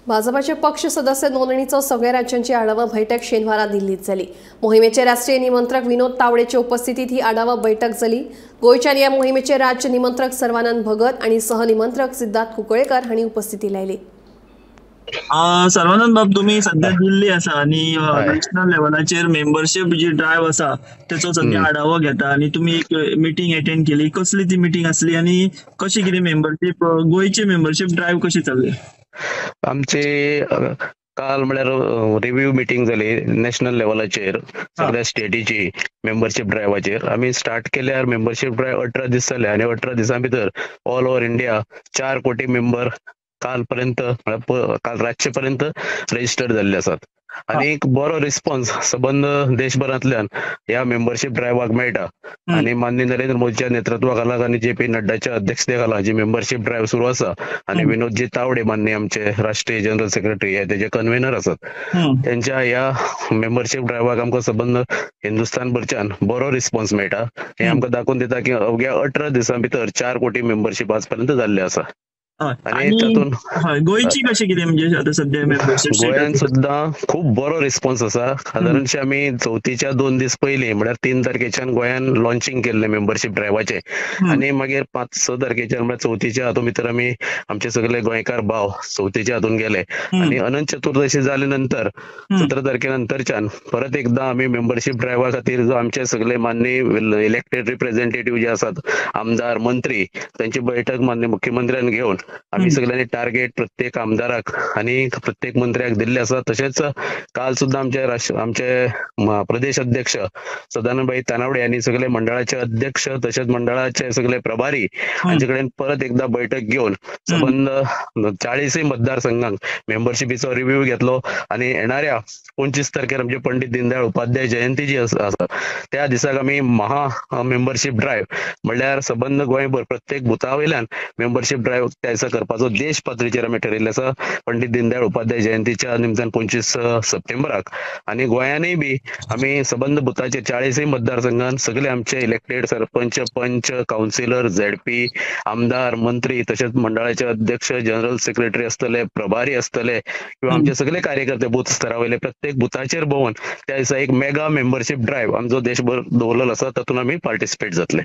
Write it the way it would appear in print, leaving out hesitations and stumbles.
भाजपाचे पक्ष सदस्य नोंदणीचो सगळ्या राज्यांची आढावा बैठक शेनवारा दिल्लीत जाली। मोहिमेचे राष्ट्रीय निमंत्रक विनोद तावडेचे उपस्थितीत ही आढावा बैठक जाली। गोंयच्यान या मोहिमेचे राज्य निमंत्रक सर्वानंद भगत आणि सहनिमंत्रक सिद्धार्थ कुंकळेकर हांणी उपस्थिती लायली। सर्वानंद बाब, तुम्ही सध्या दिल्ली आसा आणि नॅशनल लेवलाचेर मेंबरशीप जी ड्रायव्ह आसा तेचो सध्या आढावो घेता आणि तुम्ही एक मिटींग अटेंड केली, कसली ती मिटींग आसली आणि कशी कितें मेंबरशीप गोंयची मेंबरशीप ड्रायव्ह कशी चल्ली? आमचे काल म्हळ्यार रिव्यू मिटींग जाली नॅशनल लेवलाचेर सगळ्या स्टेटीची मेंबरशीप ड्रायव्हाचेर। आमी स्टार्ट केल्यार मेंबरशीप ड्रायव्ह 18 दीस जाले आनी 18 दिसां भितर ऑल ओव्हर इंडिया 4 कोटी मेंबर कालपर्यंत काल रातचे पर्यंत रजिस्टर जाल्ले आसात आनी एक बरो रिस्पॉन्स सबंद देशभरांतल्यान ह्या मेंबरशीप ड्रायव्हाक मेळटा आनी माननीय नरेंद्र मोदीच्या नेतृत्वा खाला आनी जे पी नड्डाच्या अध्यक्षते खाला जी मेंबरशीप ड्रायव्ह सुरू आसा आनी विनोदजी तावडे माननीय आमचे राष्ट्रीय जनरल सेक्रेटरी हे तेजे कन्व्हेनर आसात, तेंच्या ह्या मेंबरशीप ड्रायव्हाक आमकां सबंद हिंदुस्तान भरच्यान बरो रिस्पॉन्स मेळटा। हे आमकां दाखोवन दिता की अवघ्या 18 दिसां भितर 4 कोटी मेंबरशीप आज पर्यंत जाल्ले आसा। आणि तातूंत गोंयची कशी कितें म्हणजे आता सध्या मेंबरशीप गोंयांत सुद्दां खूब बरो रिस्पॉन्स आसा। सादारणशे आमी चवथीच्या 2 दीस पयलीं म्हळ्यार 3 तारखेच्यान गोंयान लॉन्चिंग केल्लें मेंबरशीप ड्रायव्हाचें आनी मागीर 5-6 तारखेच्यान म्हळ्यार चवथीच्या हातूंत भितर आमी आमचे सगळे गोंयकार भाव चवथीच्या हातून गेले आनी अनंत चतुर्दशी जाले नंतर 17 तारखे नंतरच्यान परत एकदा आमी मेंबरशीप ड्रायव्हा खातीर जो आमचे सगळे माननीय इलेक्टेड रिप्रेझेंटेटिव्ह जे आसात आमदार मंत्री त्यांची बैठक माननीय मुख्यमंत्र्यान घेवन आमी सगळ्यांनी टार्गेट प्रत्येक आमदाराक आनी प्रत्येक मंत्र्याक दिल्ले आसा। तशेंच काल सुद्दां आमचे आमचे प्रदेश अध्यक्ष सदानंद तानावडे आनी सगळे मंडळाचे अध्यक्ष तशेंच मंडळाचे सगळे प्रभारी हांचे कडेन परत एकदा बैठक घेवन सबंद 40 मतदारसंघांक मेंबरशिपीचो रिव्ह्यू घेतलो आनी येणाऱ्या 25 तारखेर आमचे पंडित दीनदयाळ उपाध्याय जयंती जी आसा त्या दिसाक आमी महा मेंबरशीप ड्रायव्ह म्हणल्यार सबंद गोंयभर प्रत्येक बुथा वयल्यान मेंबरशीप ड्रायव्ह त्या दिसा करपाचो देश पातळीचेर आमी ठरयिल्लें आसा पंडित दीनदयाळ उपाध्याय जयंतीच्या निमतान 25 सप्टेंबराक। आनी गोंयांनीय बी आमी सबंद बुथाचेर 40 मतदारसंघान सगळे आमचे इलेक्टेड सरपंच, पंच, कावन्सिलर, झेडपी, आमदार, मंत्री तशेंच मंडळाचे अध्यक्ष, जनरल सेक्रेटरी आसतले, प्रभारी आसतले किंवा आमचे सगळे कार्यकर्ते बूथ स्तरा वयले प्रत्येक बुथाचेर भोंवन त्या दिसा एक मेगा मेंबरशीप ड्रायव्ह आमचो देशभर दवरलेलो आसा तातूंत आमी पार्टिसिपेट जातले।